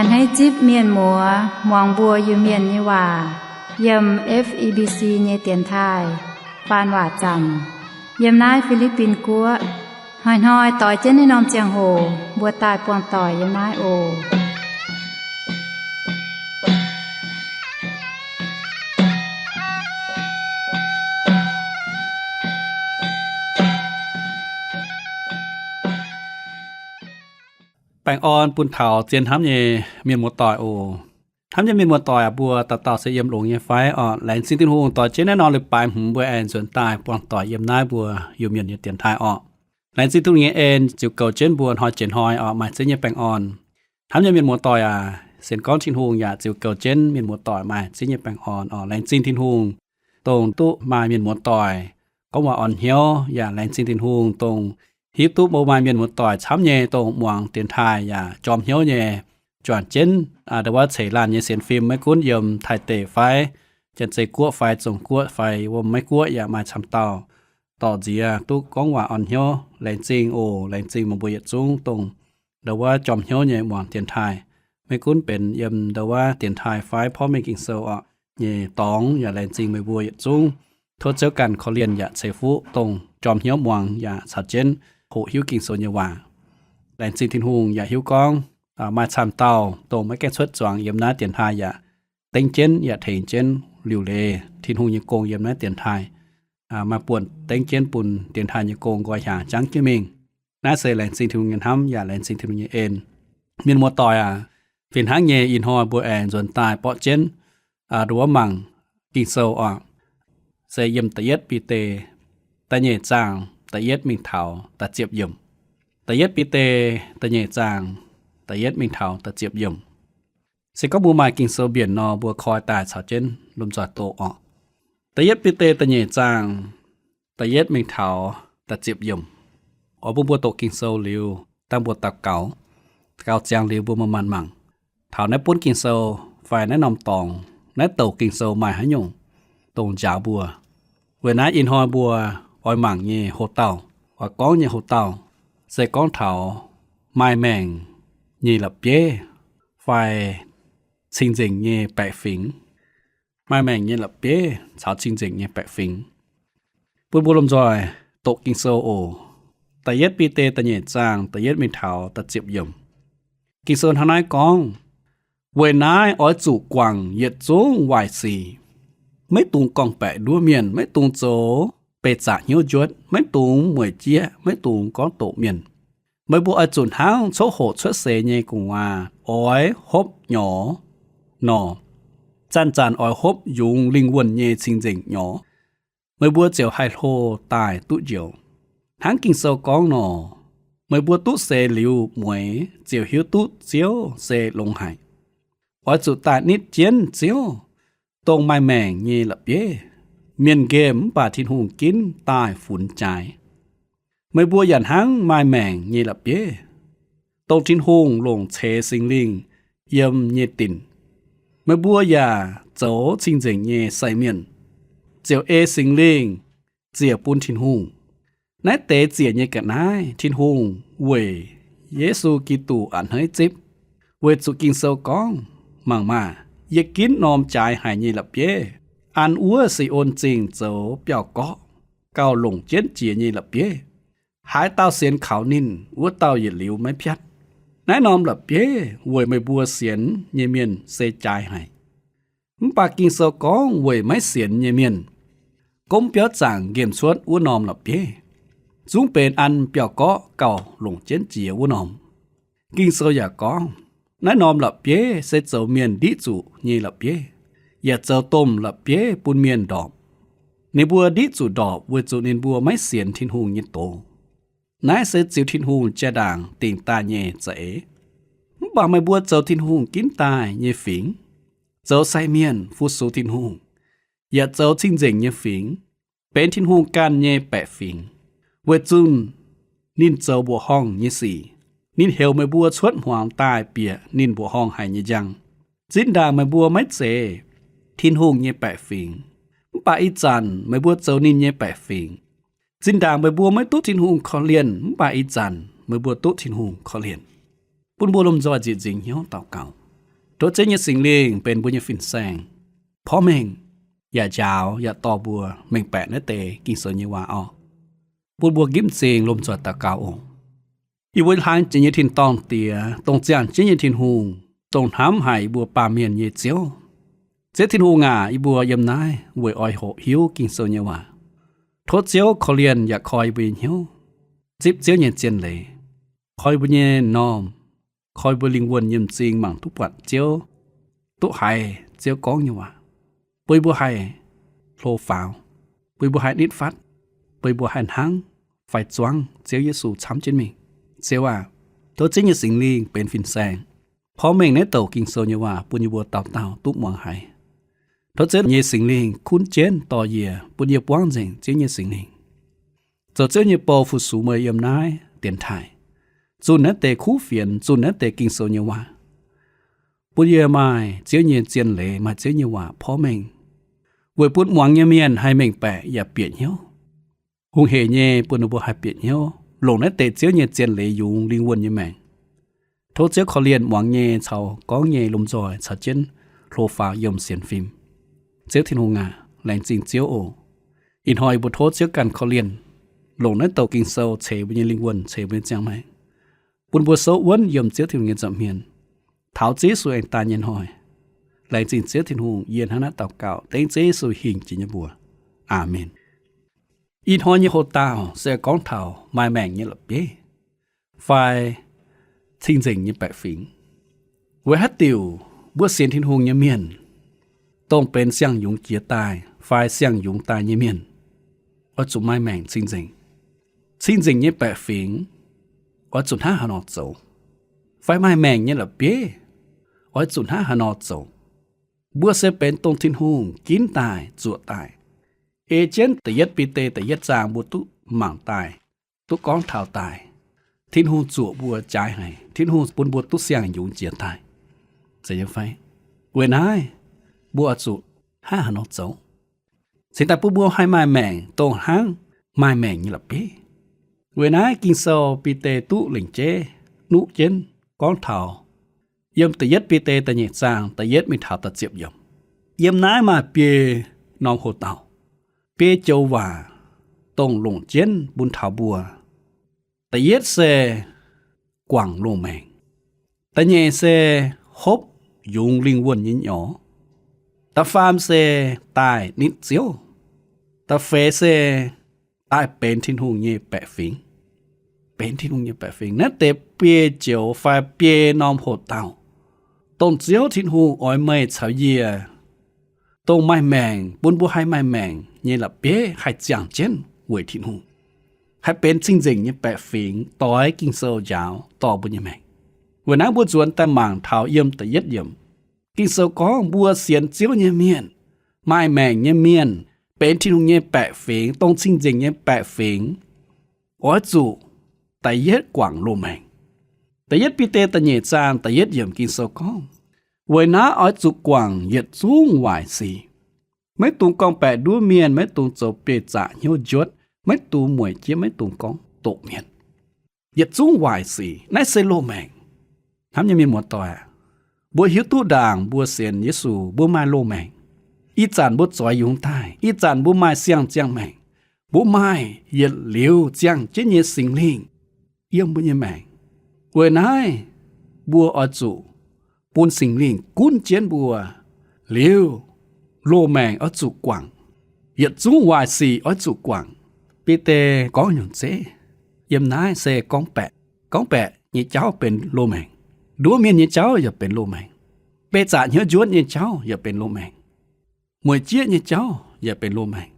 Hneiv zipv mienh muoz muangx mbuo Iu-Mienh nyei waac yiem F E B C nyei dienx taaih faan waac zanc yiem naaiv Fi^li^bin Guoqv. Hnoi-hnoi doix jienv naaiv norm ziangh hoc mbuo daaih buangh doic yiem naaiv oc. Baengh orn bun taux zien hnamv nyei mienh muoz-doic oc. Hnamv nyei mienh muoz-doic aac, mbuo dauh dauh se yiem longx nyei fai orqc? Laengz zingh Tin-Hungh doix jienv naaiv norm leiz-baaix hmz mbuo aengx nzuonx daaih buangh doic yiem naaiv mbuo Iu-Mienh nyei dienx taaih orqc. Laengz zingh Tin-Hungh nyei en ziouc goux jienv mbuo hnoi jiex hnoi orqc maaih ziex nyei baengh orn. Hnamv nyei mienh muoz-doic aac, sienx gorngv Tin-Hungh yaac ziouc goux jienv mienh muoz-doic maaih ziex nyei baengh orn orqc. Laengz zingh Tin-Hungh dongh duqv maaih mienh muoz-doic gorngv waac orn hnyouv, yaac laengz zingh Tin-Hungh dongh hiuv duqv mbuo maaih mienh muoz-doic camv nyei dongh muangx dienx taaih yaac jorm hnyouv nyei, juangc jienv ndau wuov ceix laanh nyei sienx fim, maiv gunv yiem Taiv deic fai Janx-Zei Guoqv fai Zong Guoqv fai wuom Meiv Guoqv yaac maaih camv dauh dorh nziex duqv gorngv waac orn hnyouv. Laengz zingh oc. Laengz zingh meih mbuo yietc zungv dongh ndau wuov jorm hnyouv nyei muangx dienx taaih, maiv gunv benx yiem ndau wuov dienx taaih fai porv mengh Ging-Sou orqc nyei dorngx, yaac laengz zingh meih mbuo yietc zungv. Tov Ziouv ganh korv-lienh yaac ceix fuqv dongh jorm hnyouv muangx yaac caux jienv hoqc hiuv Ging-Sou nyei waac. Laengz zingh Tin-Hungh yaac hiuv gorngv maaih camv dauh dongh maiv gaengh cuotv zuangx yiem naaiv dienx taaih yaac dengv jienv yaac tengx jienv liuc leiz Tin-Hungh nyei gong yiem naaiv dienx taaih. Maaih buonc dengv jienv bun dienx taaih nyei gong nqoi hiaangx jangv jienv mingh. Naaiv se laengz zingh Tin-Hungh nyei hnamv yaac laengz zingh Tin-Hungh nyei en. Mienh muoz-doic aac, fih hnangv nyei ih hnoi mbuo aengx nzuonx daaih borqv jienv ndau wuov mangc Ging-Sou orqc, se yiem Da'yietv Bide da'nyeic zaang da'yietv mingh taux da'ziepc yiemc. Da'yietv Bide da'nyeic zaang da'yietv mingh taux da'ziepc yiemc. Se gorngv mbuo maaih Ging-Sou mbienc nor, mbuo koi daaih caux jienv lomh nzoih doqc orqc. Da'yietv Bide da'nyeic zaang da'yietv mingh taux da'ziepc yiemc. Oix bun mbuo doqc Ging-Sou liuz, dangh mbuo daux gaux. Daux gaux ziangx liuz, mbuo maaih maanh mangc taux naaiv buonv Ging-Sou fai naaiv norm dorngx, naaiv douc Ging-Sou maaih haaix nyungc dongh njaaux mbuo. Weic naaiv ih hnoi mbuo oix mangc nyei hoc-dauh, oix gorngv nyei hoc-dauh, se gorngv taux maaih maengc nyei la'bieiv fai cing-nzengc nyei baeqc fingx. Maaih maengc nyei la'bieiv caux cing-nzengc nyei baeqc fingx. Bun mbuo lomh nzoih doqc Ging-Sou oc. Da'yietv Bide da'nyeic zaang da'yietv mingh taux da'ziepc yiemc. Ging-Sou hnangv naaiv gorngv, Weic naaiv oix zuqc guangc yietc zungv waaic sic. Maiv dungx gorngv-baeqc nduov mienh, maiv dungx zoux beih zaqc hnyouv njuotv, maiv dungx mueic jieqv, maiv dungx gorngv doqc mienh. Meih mbuo oix zuqc hnangv coqv hoqc cuotv seix nyei gu'nguaaz oix hopv nyorx nor, zanc-zanc oix hopv yungz lingh wuonh nyei cing-nzengc nyorx. Meih mbuo ziouc haih hlo daaih duqv njoux, hnangv Ging-Sou gorngv nor. Meih mbuo duqv seix liuz mueiz ziouc hiuv duqv Ziouv se longx haic. Oix zuqc daaih nitv jienv Ziouv, dongh maaih maengc nyei la'bieiv. Mienh nqemh mv baac Tin-Hungh ginv daaih funx jaaix. Meih mbuo yaac hnangv maaih maengc nyei la'bieiv, dongh Tin-Hungh longc ceix Singx Lingh yiem nyei dinc. Meih mbuo yaac zoux cing-nzengc nyei sai mienh, ziouc ei Singx Lingh ziec bun Tin-Hungh. Naaiv deix ziec nyei ga'naaiv Tin-Hungh weic Yesu Giduc a'hneiv zipv. Weic zuqc Ging-Sou gorngv, Mangc maah! Yie ginv norm jaaix haic nyei la'bieiv an wuov Si^on Zingh zoux biauv-gorqv, gauh longc jienv jiex nyei la'bieiv. Haaix dauh sienx kaux ninh, wuov dauh yietc liuz maiv piatv. Naaiv norm la'bieiv weic meih mbuo sienx nyei mienh se jaaix haic. Mv baac Ging-Sou gorngv weic maiv sienx nyei mienh, gomv biauv zaangc nqemh cuotv wuov norm la'bieiv zungv benx an biauv-gorqv gauh longc jienv jiex wuov norm. Ging-Sou yaac gorngv, naaiv norm la'bieiv se zoux mienh ndiqv zuqc nyei la'bieiv, yaac zoux domh la'bieiv bun mienh ndorpc. Ninh mbuo ndiqv zuqc ndorpc weic zuqc ninh mbuo maiv sienx Tin-Hungh nyei doz. Naaiv se ziux Tin-Hungh jaa-ndaangc dingc daaih nyei za'eix. Mv baac meih mbuo zoux Tin-Hungh ginv daaih nyei fingx, zoux sai mienh fu-sux Tin-Hungh, yaac zoux cing-nzengc nyei fingx, benx Tin-Hungh ganh nyei baeqc fingx, weic zuqc ninh zoux mbuoqc horngh nyei sic. Ninh heuc meih mbuo cuotv hmuangx daaih bieqc ninh mbuoqc horngh haic nyei njang. Zinh ndaangc meih mbuo maiv zeiz Tin-Hungh nyei baeqc fingx, mv baac ih zanc meih mbuo zoux ninh nyei baeqc fingx. Zinh ndaangc meih mbuo maiv duqv Tin-Hungh korv-lienh, mv baac ih zanc meih mbuo duqv Tin-Hungh korv-lienh. Bun mbuo lomh nzoih nzieqc nzingx hnyouv daux gaux. Tov Ziouv nyei Singx Lingh benx mbuo nyei fin-saeng, porv mengh yaac njaaux yaac dorh mbuo mengh baeqc naaiv deix Ging-Sou nyei waac orqc. Bun mbuo ginv m'zing lomh nzoih daux gaux oc. Yie mbuo hlaang jiex nyei tin-dorngh Diex, dongh ziangh jienv nyei Tin-Hungh, dongh hnamv haic yie mbuo baamh mienh nyei Ziouv. Ziouv Tin-Hungh aac, yie mbuo yiem naaiv weic oix hoqc hiuv Ging-Sou nyei waac. Tov Ziouv korv-lienh yaac koi yie mbuo nyei hnyouv, zipv Ziouv nyei zien leiz, koi yie mbuo nyei m'normh, koi yie mbuo lingh wuonh nyei m'zing mangc duqv buatc Ziouv, duqv haiz Ziouv gorngv nyei waac, bun yie mbuo haih hlo faaux, bun yie mbuo haih nitv fatv, bun yie mbuo haih hnangv fai zuangv Ziouv Yesu camv jienv mingh. Ziouv aac, tov Ziouv nyei Singx Lingh benx fin-saeng, porv mengh naaiv douc Ging-Sou nyei waac bun yie mbuo dauh dauh duqv muangx haiz. Tov Ziouv nyei Singx Lingh gunv jienv dorh yie, bun yie buangv nzengc Ziouv nyei Singx Lingh, zoux Ziouv nyei bou fu-sux meih yiem naaiv dienx taaih, zunh naaiv deix kuv fienx, zunh naaiv deix Ging-Sou nyei waac, bun yie maaih Ziouv nyei zien leiz, maaih Ziouv nyei waac porv mengh, weic bun muangx nyei mienh haih mengh baeqc yaac bieqc hnyouv. Hungh heic nyei bun ninh mbuo haih bieqc hnyouv, longc naaiv deix Ziouv nyei zien leiz yungz lingh wuonh nyei maengc. Tov Ziouv korv-lienh muangx nyei caux gorngv nyei lomh nzoih caux jienv hlo faaux yiem sienx fim. Ziouv Tin-Hungh aac, laengz zingh Ziouv oc. Ih hnoi yie mbuo tov Ziouv ganh korv-lienh, longc naaiv douc Ging-Sou ceix mbuo nyei lingh wuonh, ceix mbuo nyei ziangh maengc, bun mbuo souv wuonv yiem Ziouv Tin-Hungh nyei nza'hmien, taux Ziouv Yesu aengx daaih nyei hnoi. Laengz zingh Ziouv Tin-Hungh, yie hnangv naaiv daux gaux dengv Ziouv Yesu hingh jiex nyei mbuox. Aamen. Ih hnoi nyei hoc-dauh se gorngv taux maaih maengc nyei la'bieiv fai cing-nzengc nyei baeqc fingx. Weic haaix diuc mbuo sienx Tin-Hungh nyei mienh, dongh benx siang-yungz jiex daaih fai siang-yungz daaih nyei mienh, oix zuqc maaih maengc cing-nzengc? Cing-nzengc nyei baeqc fingx oix zuqc hnangv haaix nor zoux? Fai maaih maengc nyei la'bieiv oix zuqc hnangv haaix nor zoux? Mbuo se benx dongh Tin-Hungh ginv daaih, zuoqc daaih. Ei jienv da'yietv Bide da'yietv zaang mbuo duqv mangc daaih, duqv gorngv taux daaih, Tin-Hungh zuoqc mbuo jaaix haic. Tin-Hungh bun mbuo duqv siang-yungz jiex daaih, zeiz nyei fai? Weic naaiv, mbuo oix zuqc hnangv haaix nor zoux, cingx daaih bun mbuo haih maaih maengc dongh hnangv maaih maengc nyei la'bieiv? Weic naaiv Ging-Sou Bide duqv lengc jeiv nuqv jienv gorngv taux yiem da'yietv Bide da'nyeic zaang da'yietv mingh taux da'ziepc yiemc. Yiem naaiv maaih biei norm hoc-dauh, biei joux waac dongh longc jienv bun taux mbuo. Da'yietv se guangc loz-maengc. Da'nyeic se hopv yungz lingh wuonh nyei nyorx. Da'faam se daaih nitv Ziouv. Da'feix se daaih benx Tin-Hungh nyei baeqc fingx. Benx Tin-Hungh nyei baeqc fingx. Naaiv deix biei joux fai biei norm hoc-dauh, dongh Ziouv Tin-Hungh oix meih caux yie, dongh maaih maengc, bun mbuo haih maaih maengc nyei la'bieiv haih ziangh jienv weic Tin-Hungh, haih benx cing-nzengc nyei baeqc fingx, doix Ging-Sou njaaux dorh mbuo nyei maengc. Weic naaiv mbuo nzuonx daaih mangc taux yiem da'yietv yiemc. Ging-Sou gorngv mbuo sienx Ziouv nyei mienh, maaih maengc nyei mienh, benx Tin-Hungh nyei baeqc fingx, dongh cing-nzengc nyei baeqc fingx, oix zuqc da'yietv guangc loz-maengc. Da'yietv Bide da'nyeic zaang da'yietv yiemc Ging-Sou gorngv, weic naaiv oix zuqc guangc yietc zungv waaic sic. Maiv dungx gorngv-baeqc nduov mienh, maiv dungx zoux bieiv-zaqc hnyouv njuotv, maiv dungx mueic jieqv, maiv dungx gorngv doqc mienh. Yietc zungv waaic sic, naaiv se loz-maengc. Hnamv nyei mienh muoz-doic aac, mbuo hiuv duqv ndaangc mbuo sienx Yesu, mbuo maaih loz-maengc. Ih zanc mbuo zoix yungz daaih, ih zanc mbuo maaih siang-ziangh maengc, mbuo maaih yietc liuz ziangh jienv nyei Singx Lingh yiem mbuo nyei maengc. Weic naaiv, mbuo oix zuqc bun Singx Lingh gunv jienv mbuo liuz, loz-maengc oix zuqc guangc. Yietc zungv waaic sic oix zuqc guangc. Bide gorngv nyungc zeiv, yiem naaiv se gorngv-baeqc. Gorngv-baeqc nyei jauv benx loz-maengc. Nduov mienh nyei jauv yaac benx loz-maengc. Bieiv-zaqc hnyouv njuotv nyei jauv yaac benx loz-maengc. Mueic jieqv nyei jauv yaac benx loz-maengc.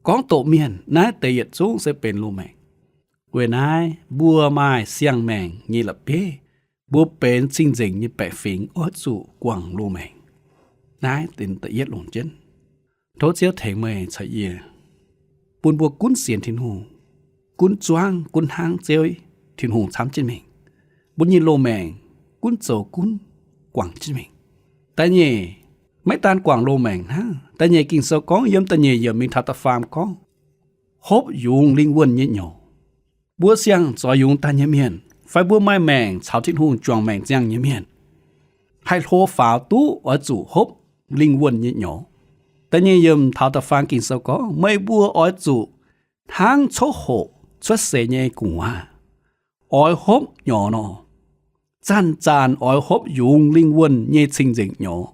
Gorngv doqc mienh, naaiv deix yietc zungv se benx loz-maengc. Weic naaiv, mbuo maaih siang-maengc nyei la'bieiv, mbuo benx cing-nzengc nyei baeqc fingx oix zuqc guangc loz-maengc. Naaiv deix da'yietv longc jienv. Tov Ziouv tengx meih caux yie, bun mbuo gunv sienx Tin-Hungh, gunv zuangv, gunv hnangv Ziouv Tin-Hungh camv jienv mingh. Mbuo nyei loz-maengc gunv zoux gunv guangc jienv mingh. Da'nyeic, maiv daan guangc loz-maengc hnangv. Da'nyeic Ging-Sou gorngv yiem da'nyeic yiemc mingh taux da'faam gorngv, hopv yungz lingh wuonh nyei nyorx. Mbuo siang zoix yungz daaih nyei mienh, fai mbuo maaih maengc caux Tin-Hungh juangc maengc ziangh nyei mienh, haih hlo faaux duqv oix zuqc hopv lingh wuonh nyei nyorx. Da'nyeic yiemc taux da'faam Ging-Sou gorngv, meih mbuo oix zuqc hnangv coqv hoqc cuotv seix nyei gu'nguaaz, oix hopv nyorx nor, zanc-zanc oix hopv yungz lingh wuonh nyei cing-nzengc nyorx.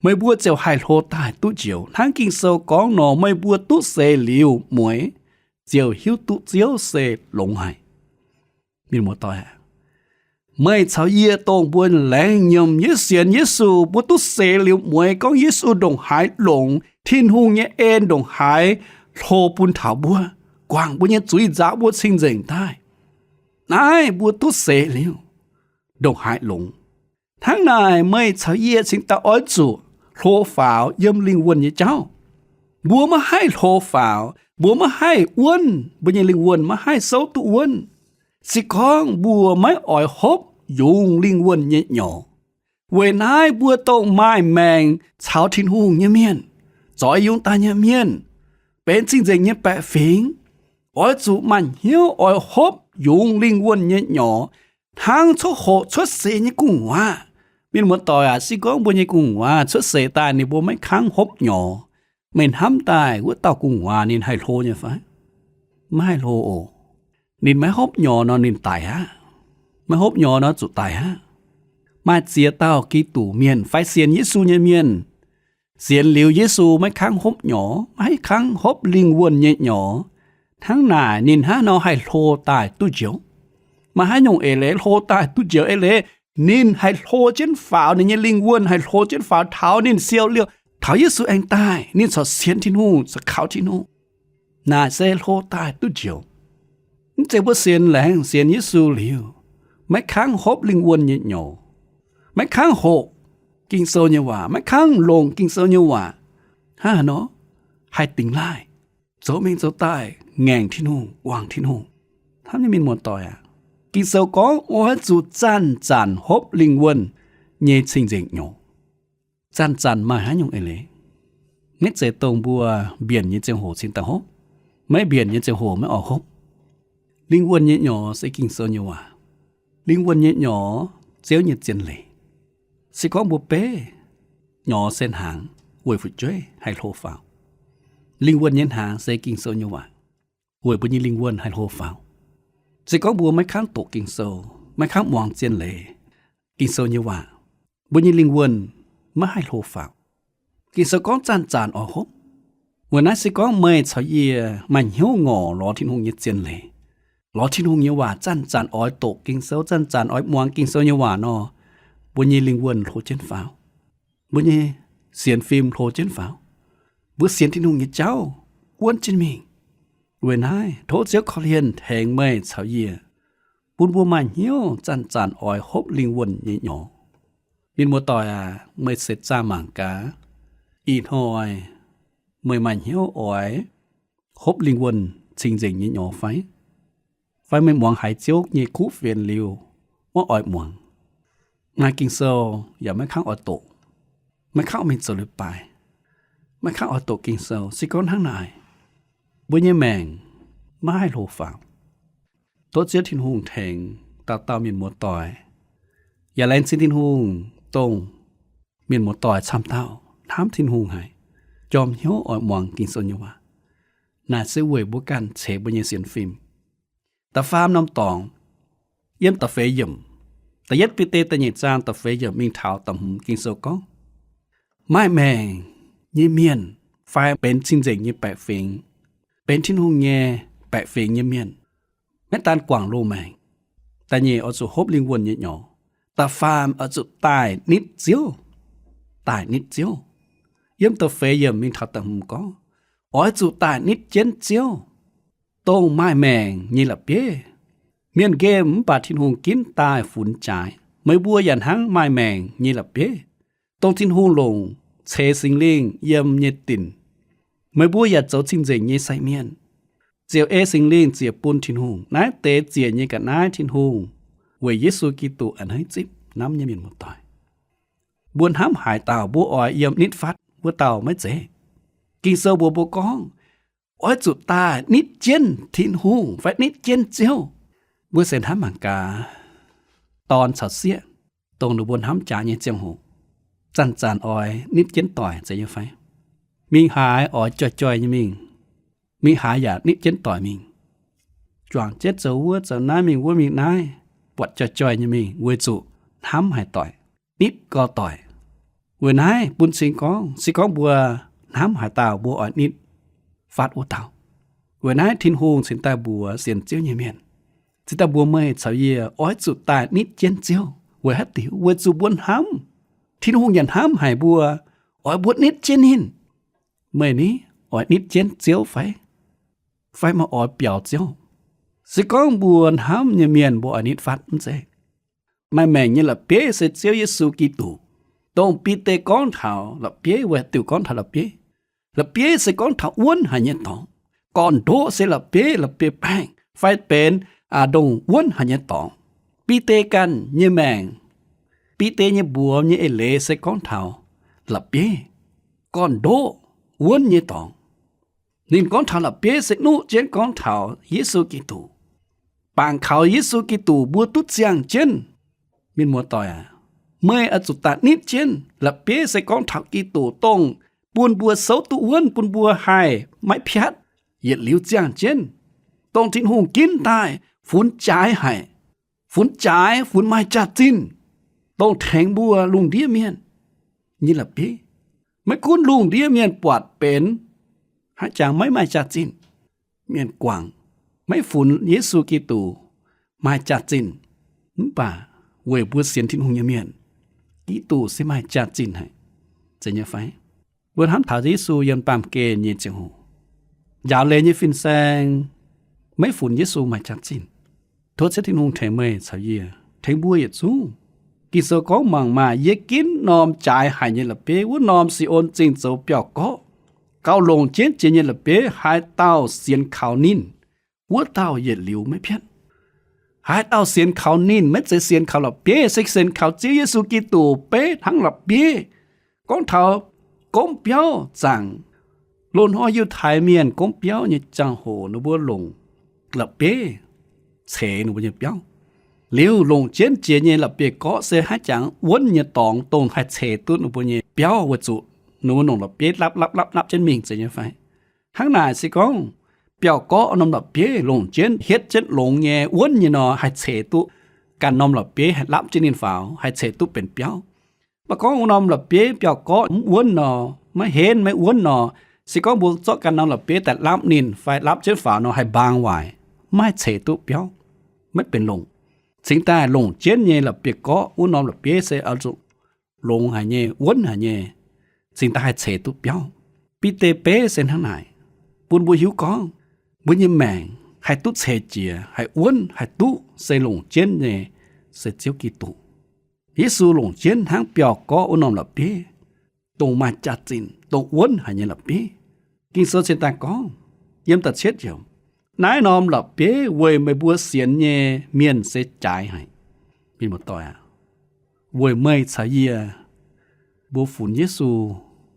Meih mbuo ziouc haih hlo daaih duqv njoux, hnangv Ging-Sou gorngv nor, meih mbuo duqv seix liuz mueix, ziouc hiuv duqv Ziouv se longx haic. Mienh muoz-doic aac, meih caux yie dongh mbuo laengz nyiemc Ye- sienx Yesu, mbuo duqv seix liuz mueix gorngv Yesu ndongc haaix longx, Tin-Hungh nyei en ndongc haaix hlo bun taux mbuo, guangc mbuo nyei zuiz, nzaaux mbuo cing-nzengc daaih. Naaiv mbuo duqv seix liuz ndongc haaix longx. Hnangv naaic, meih caux yie cingx daaih oix zuqc hlo faaux yiem lingh wuonh nyei jauv. Mbuo maiv haih hlo faaux, mbuo maiv haih wuonv, mbuo nyei lingh wuonh maiv haih souv duqv wuonv, se gorngv mbuo maiv oix hopv yungz lingh wuonh nyei nyorx. Weic naaiv mbuo dongh maaih maengc caux Tin-Hungh nyei mienh, zoix yungz daaih nyei mienh, benx cing-nzengc nyei baeqc fingx, oix zuqc maaih hnyouv oix hopv yungz lingh wuonh nyei nyorx, hnangv coqv hoqc cuotv seix nyei gu'nguaaz. Mienh muoz-doic aac, se gorngv mbuo nyei gu'nguaaz cuotv seix daaih ninh mbuo maiv kangv hopv nyorx, meih hnamv daaih wuov dauh gu'nguaaz ninh haih hlo nyei fai? Maiv haih hlo oc. Ninh maiv hopv nyorx nor ninh daic aqv. Maiv hopv nyorx nor zuqc daic aqv. Maaih ziex dauh Giduc mienh fai sienx Yesu nyei mienh, sienx liuz Yesu maiv kangv hopv nyorx, maiv kangv hopv lingh wuonh nyei nyorx. Hnangv naaic ninh hnangv nor haih hlo daaih duqv njoux. Maaih haaix nyungc eix leiz hlo daaih duqv njoux eix leiz? Ninh haih hlo jienv faaux, ninh nyei lingh wuonh haih hlo jienv faaux taux ninh siou liouh, taux Yesu aengx daaih, ninh corc sienx Tin-Hungh, corc kaux Tin-Hungh. Naaic se hlo daaih duqv njoux. Mv zeiz mbuo sienx laengz sienx Yesu liuz, maiv kangv hopv lingh wuonh nyei nyorx, maiv kangv hoqc Ging-Sou nyei waac, maiv kangv longc Ging-Sou nyei waac, hnangv haaix nor haih dingx laaih, zoux mingh zoux daaih ngaengc Tin-Hungh, guangc Tin-Hungh. Hnamv nyei mienh muoz-doic aac, Ging-Sou gorngv oix zuqc zanc-zanc hopv lingh wuonh nyei cing-nzengc nyorx. Zanc-zanc maaih haaix nyungc eix leiz? Maiv zeiz dongh mbuo mbienc nyei ziangh hoc cingx daaih hopv. Maiv mbienc nyei ziangh hoc maiv oix hopv. Lingh wuonh nyei nyorx se Ging-Sou nyei waac. Lingh wuonh nyei nyorx, Ziouv nyei zien leiz. Se gorngv mbuo beiv nyorx se hnaangx weic fu'jueiv haih hlo faaux, lingh wuonh nyei hnaangx se Ging-Sou nyei waac, weic mbuo nyei lingh wuonh haih hlo faaux. Se gorngv mbuo maiv kangv doqc Ging-Sou, maiv kangv muangx zien leiz, Ging-Sou nyei waac, mbuo nyei lingh wuonh maiv haih hlo faaux. Ging-Sou gorngv zanc-zanc oix hopv. Weic naaiv se gorngv meih caux yie maaih hnyouv ngorc lorz Tin-Hungh nyei zien leiz, lorz Tin-Hungh nyei waac, zanc-zanc oix doqc Ging-Sou, zanc-zanc oix muangx Ging-Sou nyei waac nor, mbuo nyei lingh wuonh hlo jienv faaux. Mbuo nyei sienx fim hlo jienv faaux. Mbuo sienx Tin-Hungh nyei jauv wuonv jienv mingh. Weic naaiv tov Ziouv korv-lienh tengx meih caux yie, bun mbuo maaih hnyouv zanc-zanc oix hopv lingh wuonh nyei nyorx. Mienh muoz-doic aac, meih seix zaah mangc gaax, ih hnoi meih maaih hnyouv oix hopv lingh wuonh cing-nzengc nyei nyorx fai? Fai meih muangx haiz Ziouv nyei kuv fienx liuz, maiv oix muangx? Maaih Ging-Sou yaac maiv kangv oix doqc, maiv kangv mingh zoux leiz-baaix, maiv kangv oix doqc Ging-Sou. Se gorngv hnangv naaic, mbuo nyei maengc maiv haih hlo faaux. Tov Ziouv Tin-Hungh tengx dauh dauh mienh muoz-doic, yaac laengz zingh Tin-Hungh dongh mienh muoz-doic camv dauh hnamv Tin-Hungh haic, jorm hnyouv oix muangx Ging-Sou nyei waac. Naaic se weic mbuo ganh ceix mbuo nyei sienx fim. Da'faam norm dorngx, yiem da'feix yiemc, da'yietv Bide da'nyeic zaang da'feix yiemc mingh taux da'hmz Ging-Sou gorngv, maaih maengc nyei mienh fai benx cing-nzengc nyei baeqc fingx, benx Tin-Hungh nyei baeqc fingx nyei mienh, maiv daan guangc loz-maengc. Da'nyeic oix zuqc hopv lingh wuonh nyei nyorx. Da'faam oix zuqc daaih nitv Ziouv. Daaih nitv Ziouv. Yiem da'feix yiemc mingh taux da'hmz gorngv, oix zuqc daaih nitv jienv Ziouv, dongh maaih maengc nyei la'bieiv. Mienh nqemh mv baac Tin-Hungh ginv daaih funx jaaix. Meih mbuo yaac hnangv maaih maengc nyei la'bieiv, dongh Tin-Hungh longc ceix Singx Lingh yiem nyei dinc. Meih mbuo yaac zoux cing-nzengc nyei sai mienh, ziouc ei Singx Lingh ziec bun Tin-Hungh. Naaiv deix ziec nyei ga'naaiv Tin-Hungh weic Yesu Giduc a'hneiv zipv hnamv nyei mienh muoz-doic. Mbuo hnamv haaix dauh mbuo oix yiem nitv fatv, wuov dauh maiv zeiz. Ging-Sou mbuox mbuo gorngv, oix zuqc daaih nitv jienv Tin-Hungh fai nitv jienv Ziouv. Mbuo se hnamv mangc gaax, dorn caux sieqv, dongh ninh mbuo hnamv jaax nyei ziangh hoc, zanc-zanc oix nitv jienv doic zeiz nyei fai? Mingh haaix oix joih-joih nyei mingh, mingh haaix yaac nitv jienv doic mingh. Juangc jienv zoux wuov zoux naaiv, mingh wuov mingh naaiv, buatc joih-joih nyei mingh weic zuqc hnamv haic doic, nitv gau doic. Weic naaiv bun cing gorngv, se gorngv mbuo hnamv haaix dauh mbuo oix nitv fatv wuov dauh. Weic naaiv Tin-Hungh cingx daaih mbuox sienx Ziouv nyei mienh, cingx daaih mbuox meih caux yie oix zuqc daaih nitv jienv Ziouv. Weic haaix diuc? Weic zuqc mbuo hnamv, Tin-Hungh yaac hnamv haic mbuo, oix mbuo nitv jienv ninh. Meih ni, oix nitv jienv Ziouv fai? Fai meih oix biaux Ziouv? Se gorngv mbuo hnamv nyei mienh mbuo oix nitv fatv mv zeiz? Maaih maengc nyei la'bieiv se Ziouv Yesu Giduc, dongh Bide gorngv taux la'bieiv, weic diuc gorngv taux la'bieiv. La'bieiv se gorngv taux wuonv haic nyei dorngx. Gorn-ndoqv se la'bieiv, la'bieiv baengh, fai benx ndongh wuonv haic nyei dorngx. Bide ganh nyei maengc, Bide nyei mbuox nyei eix leiz se gorngv taux la'bieiv, gorn-ndoqv, wuonv nyei dorngx. Ninh gorngv taux la'bieiv se nuqv jienv gorngv taux Yesu Giduc. Bangc kaux Yesu Giduc mbuo duqv ziangh jienv. Mienh muoz-doic aac, meih oix zuqc daaih nitv jienv la'bieiv se gorngv taux Giduc, dongh bun mbuo souv duqv wuonv, bun mbuo haih maiv piatv, yietc liuz ziangh jienv, dongh Tin-Hungh ginv daaih funx jaaix haic, funx jaaix, funx maaih jaax-zinh, dongh tengx mbuo lungh ndiev mienh nyei la'bieiv. Maiv gunv lungh ndiev mienh buatc benx haaix jangx maiv maaih jaax-zinh, mienh guangc, maiv funx Yesu Giduc maaih jaax-zinh. Mv baac weic mbuo sienx Tin-Hungh nyei mienh, Giduc se maaih jaax-zinh haic, zeiz nyei fai? Mbuo hnamv taux Yesu yiem baamh gen nyei ziangh hoc, njaaux leiz nyei fin-saeng maiv funx Yesu maaih jaax-zinh. Tov Ziouv Tin-Hungh tengx meih caux yie, tengx mbuo yietc zungv. Ging-Sou gorngv, mangc maah! Yie ginv norm jaaix haic nyei la'bieiv, wuov norm Si^on Zingh zoux biauv-gorqv, gauh longc jienv jiex nyei la'bieiv. Haaix dauh sienx kaux ninh, wuov dauh yietc liuz maiv piatv. Haaix dauh sienx kaux ninh, maiv zeiz sienx kaux la'bieiv, se sienx kaux Ziouv Yesu Giduc beiv hnangv la'bieiv. Gorngv taux gomv biauv zaangc, loz-hnoi Yiutai Mienh gomv biauv nyei ziangh hoc ninh mbuo longc la'bieiv ceix ninh mbuo nyei biauv. Liuz longc jienv jiex nyei la'bieiv-gorqv se haaix jangx wuonv nyei dorngx dongh haih ceix duqv ninh mbuo nyei biauv weic zuqc ninh mbuo longc la'bieiv lapv lapv lapv lapv jienv mingh, zeiz nyei fai? Hnangv naaic se gorngv biauv-gorqv norm la'bieiv longc jienv hietv jienv longx nyei wuonv nyei nor, haih ceix duqv ganh norm la'bieiv haih lapv jienv ninh faaux, haih ceix duqv benx biauv. Mv baac gorngv wuov norm la'bieiv biauv-gorqv mv wuonv nor, maiv henv maiv wuonv nor, se gorngv mbuo zorqv ganh norm la'bieiv daaih lapv ninh fai lapv jienv faaux nor, haih mbaang waaic, maiv haih ceix duqv biauv, maiv benx longc. Cingx daaih longc jienv nyei la'bieiv-gorqv, wuov norm la'bieiv se oix zuqc longx haic nyei, wuonv haic nyei, cingx daaih haih ceix duqv biauv. Bide beiv se hnangv naaic, bun mbuo hiuv gorngv mbuo nyei maengc haih duqv ceix jiez, haih wuonv, haih duqv se longc jienv nyei se Ziouv Giduc. Yesu longc jienv hnangv biauv-gorqv wuov norm la'bieiv, dongh maaih jaax-zinh, dongh wuonv haic nyei la'bieiv. Ging-Sou cingx daaih gorngv yiem da'cietv yiemc, naaiv norm la'bieiv weic meih mbuo sienx nyei mienh se jaaix haic. Mienh muoz-doic aac, weic meih caux yie mbuo funx Yesu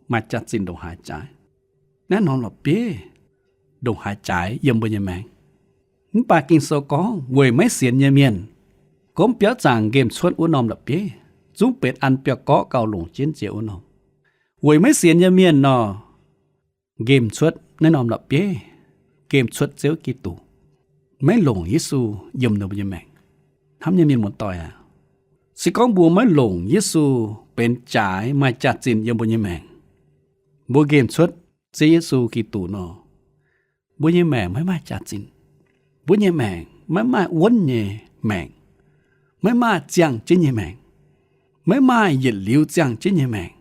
maaih jaax-zinh ndongc haaix jaaix. Naaiv norm la'bieiv ndongc haaix jaaix yiem mbuo nyei maengc. Mv baac Ging-Sou gorngv weic maiv sienx nyei mienh, gomv biauv zaangc nqemh cuotv wuov norm la'bieiv, zungv benx an biauv-gorqv gauh longc jienv jiex wuov norm. Weic maiv sienx nyei mienh nor, nqemh cuotv naaiv norm la'bieiv, nqemh cuotv Ziouv Giduc, maiv longc Yesu yiem ninh mbuo nyei maengc. Hnamv nyei mienh muoz-doic aac, se gorngv mbuo maiv longc Yesu benx jaaix maaih jaax-zinh yiem mbuo nyei maengc, mbuo nqemh cuotv Ziouv Yesu Giduc nor, mbuo nyei maengc maiv maaih jaax-zinh. Mbuo nyei maengc maiv maaih wuonv nyei maengc, maiv maaih ziangh jienv nyei maengc, maiv maaih yietc liuz ziangh jienv nyei maengc,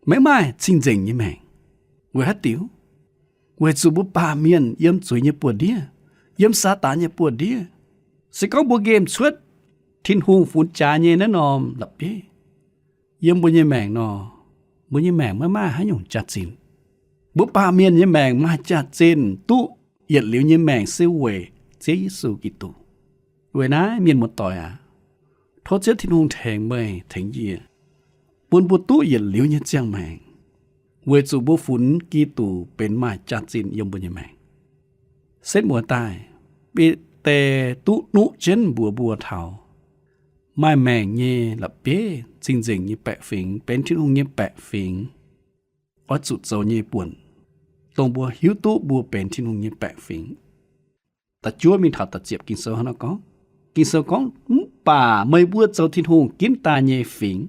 maiv maaih cing-nzengc nyei maengc. Weic haaix diuc? Weic zuqc mbuo baamh mienh yiem zuiz nyei buoz-ndiev, yiem Saadaan nyei buoz-ndiev. Se gorngv mbuo nqemh cuotv Tin-Hungh funx jaaix nyei naaiv norm la'bieiv yiem mbuo nyei maengc nor, mbuo nyei maengc maiv maaih haaix nyungc jaax-zinh. Mbuo baamh mienh nyei maengc maaih jaax-zinh duqv yietc liuz nyei maengc se weic Ziouv Yesu Giduc. Weic naaiv mienh muoz-doic aac, tov Ziouv Tin-Hungh tengx meih tengx yie, bun mbuo duqv yietc liuz nyei ziangh maengc, weic zuqc mbuo funx Giduc benx maaih jaax-zinh yiem mbuo nyei maengc. Setv muoz daaih, Bide duqv nuqv jienv mbuox mbuo taux maaih maengc nyei la'bieiv, cing-nzengc nyei baeqc fingx, benx Tin-Hungh nyei baeqc fingx, oix zuqc zoux nyei buonc, dongh mbuo hiuv duqv mbuo benx Tin-Hungh nyei baeqc fingx. Da'juov mingh taux da'ziepc Ging-Sou hnangv naaiv gorngv, Ging-Sou gorngv, Mv baac meih mbuo zoux Tin-Hungh ginv daaih nyei fingx,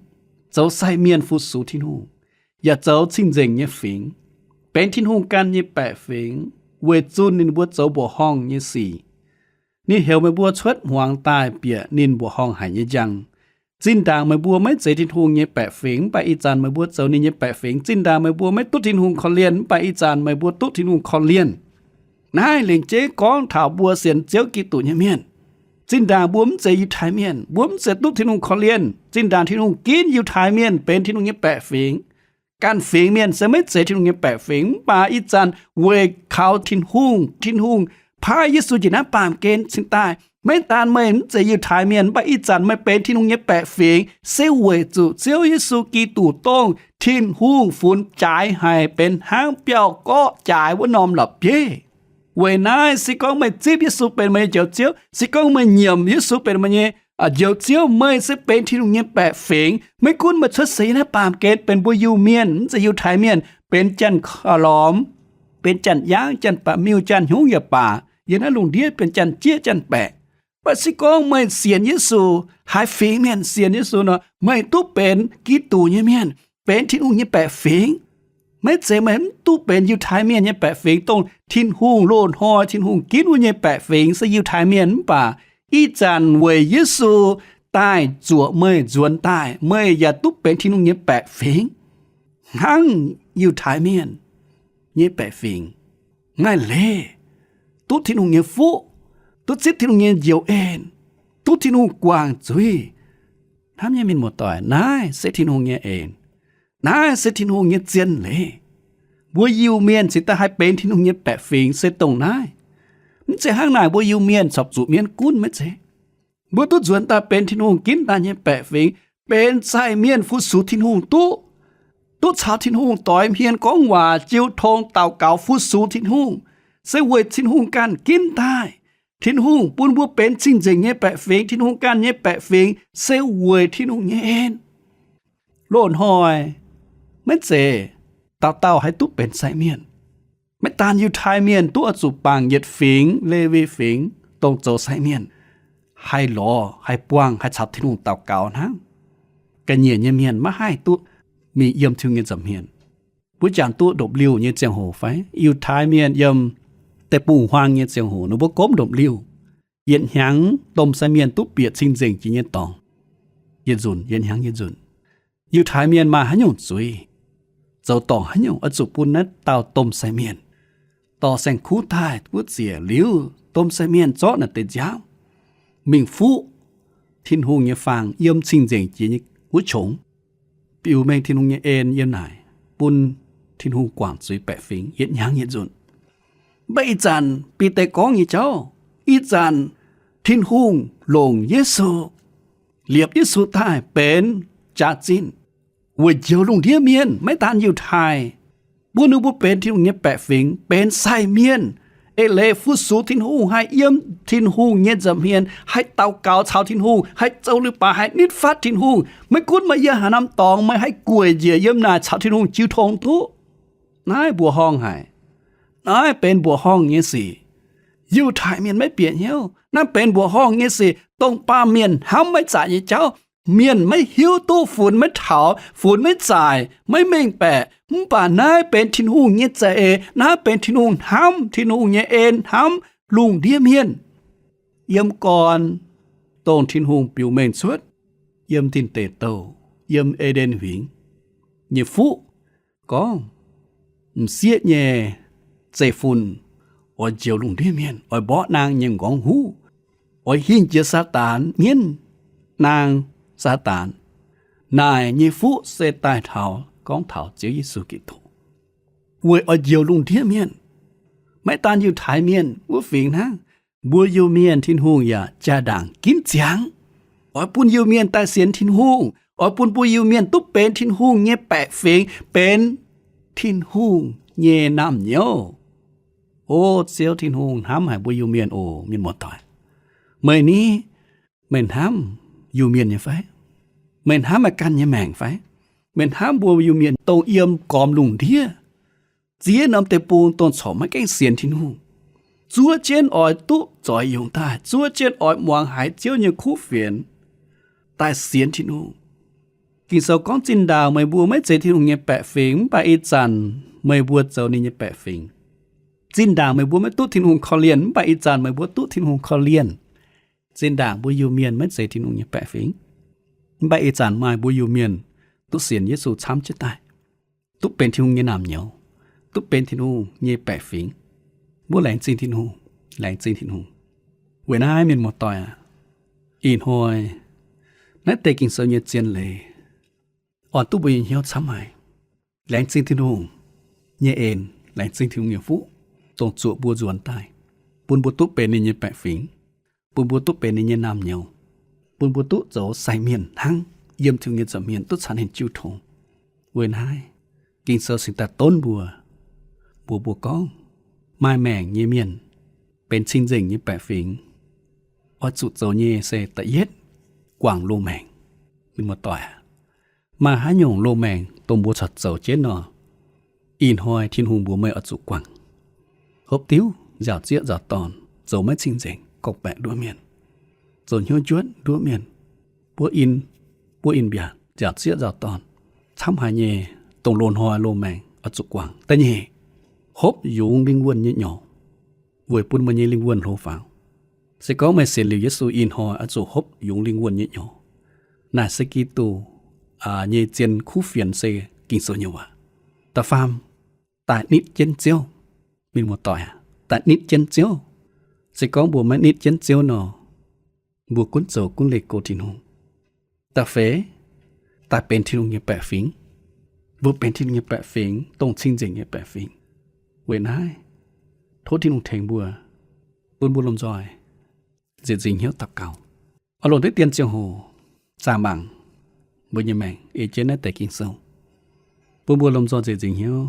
zoux sai mienh fu-sux Tin-Hungh, yaac zoux cing-nzengc nyei fingx, benx Tin-Hungh ganh nyei baeqc fingx, weic zunh ninh mbuo zoux mbuoqc horngh nyei sic. Ninh heuc meih mbuo cuotv hmuangx daaih bieqc ninh mbuoqc horngh haic nyei njang. Zinh ndaangc meih mbuo maiv zeiz Tin-Hungh nyei baeqc fingx, mv baac ih zanc meih mbuo zoux ninh nyei baeqc fingx. Zinh ndaangc meih mbuo maiv duqv Tin-Hungh korv-lienh, mv baac ih zanc meih mbuo duqv Tin-Hungh korv-lienh. Naaiv lengc jeiv gorngv taux mbuo sienx Ziouv Giduc nyei mienh. Zinh ndaangc mbuo mv zeiz Yiutai Mienh, mbuo mv zeiz duqv Tin-Hungh korv-lienh. Zinh ndaangc Tin-Hungh ginv Yiutai Mienh benx Tin-Hungh nyei baeqc fingx. Ganh fingx mienh se maiv zeiz Tin-Hungh nyei baeqc fingx, mv baac ih zanc weic kaux Tin-Hungh, Tin-Hungh paaiv Yesu njiec naaiv baamh gen cingx daaih. Maiv daan meih mv zeiz Yiutai Mienh, mv baac ih zanc meih benx Tin-Hungh nyei baeqc fingx, se weic zuqc Ziouv Yesu Giduc dongh Tin-Hungh funx jaaix haic benx hnangv biauv-gorqv jaaix wuov norm la'bieiv. Weic naaiv se gorngv meih zipv Yesu benx meih nyei Njoux Ziouv, se gorngv meih nyiemc Yesu benx meih nyei Njoux Ziouv, meih se benx Tin-Hungh nyei baeqc fingx. Maiv gunv meih cuotv seix yiem naaiv baamh gen benx mbuo Iu-Mienh, mv zeiz Yiutai Mienh, benx janx-lormx, benx janx-yaangv, janx-ba'miuh, janx-hnyungv yaac baac, yiem naaiv lungh ndiev benx janx-jieqv janx-baeqc, mv baac se gorngv meih sienx Yesu, haiz fingx mienh sienx Yesu nor, meih duqv benx Giduc nyei mienh, benx Tin-Hungh nyei baeqc fingx. Maiv zeiz meih mv duqv benx Yiutai Mienh nyei baeqc fingx, dongh Tin-Hungh loz-hnoi Tin-Hungh ginv wuov nyei baeqc fingx se Yiutai Mienh, mv baac ih zanc weic Yesu daaih zuoqc meih nzuonx daaih, meih yaac duqv benx Tin-Hungh nyei baeqc fingx, hnangv Yiutai Mienh nyei baeqc fingx. Maaih leiz, duqv Tin-Hungh nyei fuqv, duqv zipv Tin-Hungh nyei njoux en, duqv Tin-Hungh guangc zuiz. Hnamv nyei mienh muoz-doic, naaiv se Tin-Hungh nyei en. Naaiv se Tin-Hungh nyei zien leiz. Mbuo Iu-Mienh cingx daaih haih benx Tin-Hungh nyei baeqc fingx se dongh naaiv. Mv zeiz hnangv naaic mbuo Iu-Mienh corc zuqc mienv gunv, maiv zeiz. Mbuo duqv nzuonx daaih benx Tin-Hungh ginv daaih nyei baeqc fingx, benx sai mienh fu-sux Tin-Hungh duqv, duqv caux Tin-Hungh doix hmien gorngv waac, jiu tong, daux gaux, fu-sux Tin-Hungh, se weic Tin-Hungh ganh ginv daaih. Tin-Hungh bun mbuo benx cing-nzengc nyei baeqc fingx, Tin-Hungh ganh nyei baeqc fingx se weic Tin-Hungh nyei en. Loz-hnoi maiv zeiz dauh dauh haih duqv benx sai mienh. Maiv daan Yiutai Mienh duqv oix zuqc bangc yietc fingx, Lewi Fingx, dongh zoux sai mienh, haih lorz, haih buangh, haih caux Tin-Hungh daux gaux hnangv. Ga'nyiec nyei mienh maiv haih duqv mingh yiem Tin-Hungh nyei nza'hmien. Mbuo jangx duqv ndopv-liuh nyei ziangh hoc fai? Yiutai Mienh yiem deic-bung-huaang nyei ziangh hoc, ninh mbuo gomv ndopv-liuh. Yietc hnyangx domh sai mienh duqv bieqc cing-nzengc jiex nyei dorngx. Yietc nzunc, yietc hnyangx yietc nzunc. Yiutai Mienh maaih haaix nyungc zuiz, zoux dorngc haaix nyungc, oix zuqc bun naaiv dauh domh sai mienh dorh saeng-kuv daaih wuov ziec liuz, domh sai mienh zorqv naaic deix nziaamv mingh fuqv Tin-Hungh nyei faang yiem cing-nzengc jiex nyei wuov qongx, biux mengh Tin-Hungh nyei en yiem naaic, bun Tin-Hungh guangc zuiz baeqc fingx yietc hnyangx yietc nzunc. Mv baac ih zanc Bide gorngv nyei jauv, ih zanc Tin-Hungh longc Yesu liepc Yesu daaih benx jaax-zinh weic njoux lungh ndiev mienh, maiv daan Yiutai, bun ninh mbuo benx Tin-Hungh nyei baeqc fingx, benx sai mienh, eix leiz fu-sux Tin-Hungh, haih yiem Tin-Hungh nyei nza'hmien, haih daux gaux caux Tin-Hungh, haih zoux leiz-baaix, haih nitv fatv Tin-Hungh. Maiv gunv meih yiem haaix norm dorngx, meih haih gueic njiec yiem naaic caux Tin-Hungh jiu tong duqv. Naaiv mbuoqc horngh haic. Naaiv benx mbuoqc horngh nyei sic. Yiutai Mienh maiv bieqc hnyouv. Naaiv benx mbuoqc horngh nyei sic, dongh baamh mienh hnamv maiv zaqc nyei jauv. Mienh maiv hiuv duqv, funx maiv taux, funx maiv zaaic, maiv mengh baeqc. Mv baac naaiv benx Tin-Hungh nyei za'eix. Naaiv benx Tin-Hungh hnamv, Tin-Hungh nyei en hnamv lungh ndiev mienh. Yiem gorn, dongh Tin-Hungh biux mengh cuotv yiem Tin Deic Douh, yiem E^nden Huingx nyei fuqv, gorngv, m'sieqv nyei zeiv-fun oix njoux lungh ndiev mienh, oix mborqv naang nyei m'nqorngv huv, oix hingh jiex Saadaan, mienv naang Saadaan. Naaic nyei fuqv se daaih taux gorngv taux Ziouv Yesu Giduc, weic oix njoux lungh ndiev mienh. Maiv daan Yiutai Mienh wuov fingx hnangv, mbuo Iu-Mienh Tin-Hungh yaac jaa-ndaangc ginv ziangx. Oix bun Iu-Mienh daaih sienx Tin-Hungh, oix bun mbuo Iu-Mienh duqv benx Tin-Hungh nyei baeqc fingx, benx Tin-Hungh nyei naamh nyouz. O Ziouv Tin-Hungh, hnamv haic mbuo Iu-Mienh oc, mienh muoz-doic. Meih ni, meih hnamv Iu-Mienh nyei fai? Meih hnamv meih ganh nyei maengc fai? Meih hnamv mbuo Iu-Mienh dongh yiem gormx lungh ndiev, ziex norm deic-bung dongh corc maiv gaengh sienx Tin-Hungh, zuov jienv oix duqv zoix yungz daaih, zuov jienv oix muangx haiz Ziouv nyei kuv fienx daaih sienx Tin-Hungh. Ging-Sou gorngv, zinh ndaangc meih mbuo maiv zeiz Tin-Hungh nyei baeqc fingx, mv baac ih zanc meih mbuo zoux ninh nyei baeqc fingx. Zinh ndaangc meih mbuo maiv duqv Tin-Hungh korv-lienh, mv baac ih zanc meih mbuo duqv Tin-Hungh korv-lienh. Zinh ndaangc mbuo Iu-Mienh maiv zeiz Tin-Hungh nyei baeqc fingx, mv baac ih zanc maaih mbuo Iu-Mienh duqv sienx Yesu camv jienv daaih, duqv benx Tin-Hungh nyei naamh nyouz, duqv benx Tin-Hungh nyei baeqc fingx. Mbuo laengz zingh Tin-Hungh, laengz zingh Tin-Hungh. Weic naaiv mienh muoz-doic aac, ih hnoi naaiv deix Ging-Sou nyei zien leiz orn duqv mbuo nyei hnyouv camv haic. Laengz zingh Tin-Hungh nyei en, laengz zingh Tin-Hungh nyei fuqv, dongh zuoqc mbuo nzuonx daaih, bun mbuo duqv benx ninh nyei baeqc fingx, bun mbuo duqv benx ninh nyei naamh nyouz, bun mbuo duqv zoux sai mienh hnangv, yiem Tin-Hungh nyei nza'hmien duqv caux ninh jiu tong. Weic naaiv Ging-Sou cingx daaih donv mbuo, mbuox mbuo gorngv, maaih maengc nyei mienh benx cing-nzengc nyei baeqc fingx, oix zuqc zoux nyei se da'yietv, guangc loz-maengc. Mienh muoz-doic aac, maaih haaix nyungc loz-maengc dongh mbuo corc zoux jienv nor, ih hnoi Tin-Hungh mbuox meih oix zuqc guangc. Hopv diuv, nziaauc zieqv nziaauc dorn, zoux maiv cing-nzengc, gorngv-baeqc nduov mienh, zoux hnyouv njuotv nduov mienh, buov in, buov in mbiaauc, nziaauc zieqv nziaauc dorn, camv haic nyei, dongh loz-hnoi loz-maengc oix zuqc guangc. Da'nyeic, hopv yungz lingh wuonh nyei nyorx, weic bun meih nyei lingh wuonh hlo faaux. Se gorngv meih sienx liuz Yesu ih hnoi oix zuqc hopv yungz lingh wuonh nyei nyorx. Naaic se Giduc nyei zien kuv fienx se Ging-Sou nyei waac. Da'faam, daaih nitv jienv Ziouv. Mienh muoz-doic aac, daaih nitv jienv Ziouv. Se gorngv mbuo maiv nitv jienv Ziouv nor, mbuo gunv zoux gunv leih go Tin-Hungh. Da'feix, daaih benx Tin-Hungh nyei baeqc fingx. Mbuo benx Tin-Hungh nyei baeqc fingx, dongh cing-nzengc nyei baeqc fingx. Weic naaiv, tov Tin-Hungh tengx mbuo, bun mbuo lomh nzoih nzieqc nzingc hnyouv daux gaux. Oix longc diqv dien ziangh hoc zaah mangc mbuo nyei maengc ei jienv naaiv deix Ging-Sou, bun mbuo lomh nzoih nzieqc nzingc hnyouv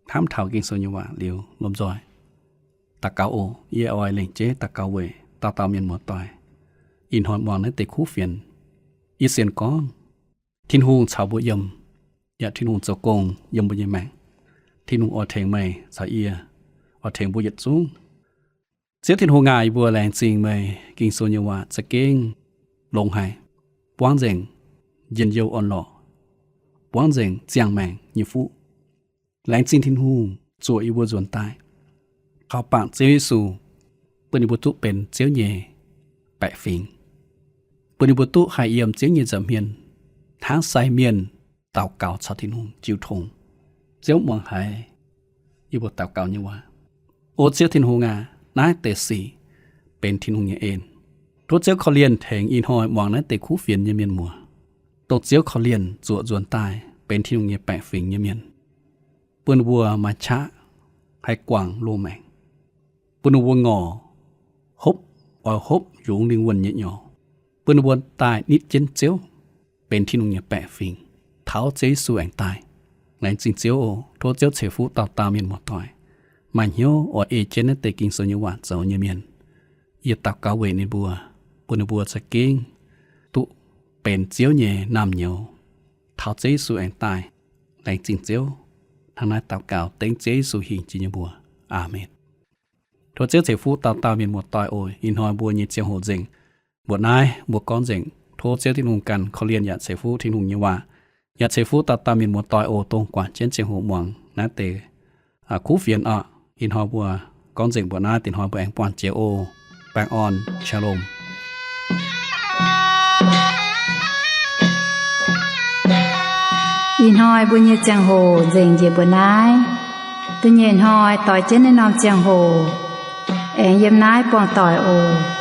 hnamv taux Ging-Sou nyei waac liuz lomh nzoih daux gaux oc. Yie oix lengc jeiv daux gaux weic dauh dauh mienh muoz-doic ih hnoi muangx naaiv deix kuv fienx. Yie sienx gorngv Tin-Hungh caux mbuo yiem, yaac Tin-Hungh zoux gong yiem mbuo nyei maengc. Tin-Hungh oix tengx meih caux yie, oix tengx mbuo yietc zungv. Ziouv Tin-Hungh aac, yie mbuo laengz zingh meih Ging-Sou nyei waac za'gengh longx haic, buangv nzengc njien-youh orn-lorqc, buangv nzengc ziangh maengc nyei fuqv. Laengz zingh Tin-Hungh zuoqc yie mbuo nzuonx daaih, kaux bangc Ziouv Yesu, bun yie mbuo duqv benx Ziouv nyei baeqc fingx, bun yie mbuo duqv haih yiem Ziouv nyei nza'hmien hnangv sai mienh daux gaux caux Tin-Hungh jiu tong. Ziouv muangx haiz yie mbuo daux gaux nyei waac. O Ziouv Tin-Hungh aac, naaiv deix sic benx Tin-Hungh nyei en. Tov Ziouv korv-lienh tengx ih hnoi muangx naaiv deix kuv fienx nyei mienh muoz, dongh Ziouv korv-lienh zuoqc nzuonx daaih benx Tin-Hungh nyei baeqc fingx nyei mienh, bun ninh mbuo maaih qaqv haih guangc loz-maengc, bun ninh mbuo ngorc hopv, oix hopv yungz lingh wuonh nyei nyorx, bun ninh mbuo daaih nitv jienv Ziouv, benx Tin-Hungh nyei baeqc fingx, taux Ziouv Yesu aengx daaih. Laengz zingh Ziouv oc. Tov Ziouv ceix fuqv dauh dauh mienh muoz-doic maaih hnyouv oix ei jienv naaiv deix Ging-Sou nyei waac zoux nyei mienh. Yie daux gaux weic ninh mbuo, bun ninh mbuo za'gengh duqv benx Ziouv nyei naamh nyouz, taux Ziouv Yesu aengx daaih. Laengz zingh Ziouv. Hnangv naaiv daux gaux dengv Ziouv Yesu hingh jiex nyei mbuox. Aamen. Tov Ziouv ceix fuqv dauh dauh mienh muoz-doic oc. Ih hnoi mbuo nyei ziangh hoc nzengc mbuoqc naaiv, mbuo gorngv nzengc. Tov Ziouv Tin-Hungh ganh korv-lienh yaac ceix fuqv Tin-Hungh nyei waac, yaac ceix fuqv dauh dauh mienh muoz-doic oc, dongh guangc jienv ziangh hoc muangx naaiv deix kuv fienx oc. Ih hnoi mbuo gorngv nzengc mbuoqc naaiv, dingc hnoi mbuo aengx buangh jiex oc. Baengh orn, Shalom. Ih hnoi mbuo nyei ziangh hoc nzengc njiec mbuoqc naaiv. Da'nyeic hnoi doix jienv naaiv norm ziangh hoc aengx yiem naaiv buangh doic oc.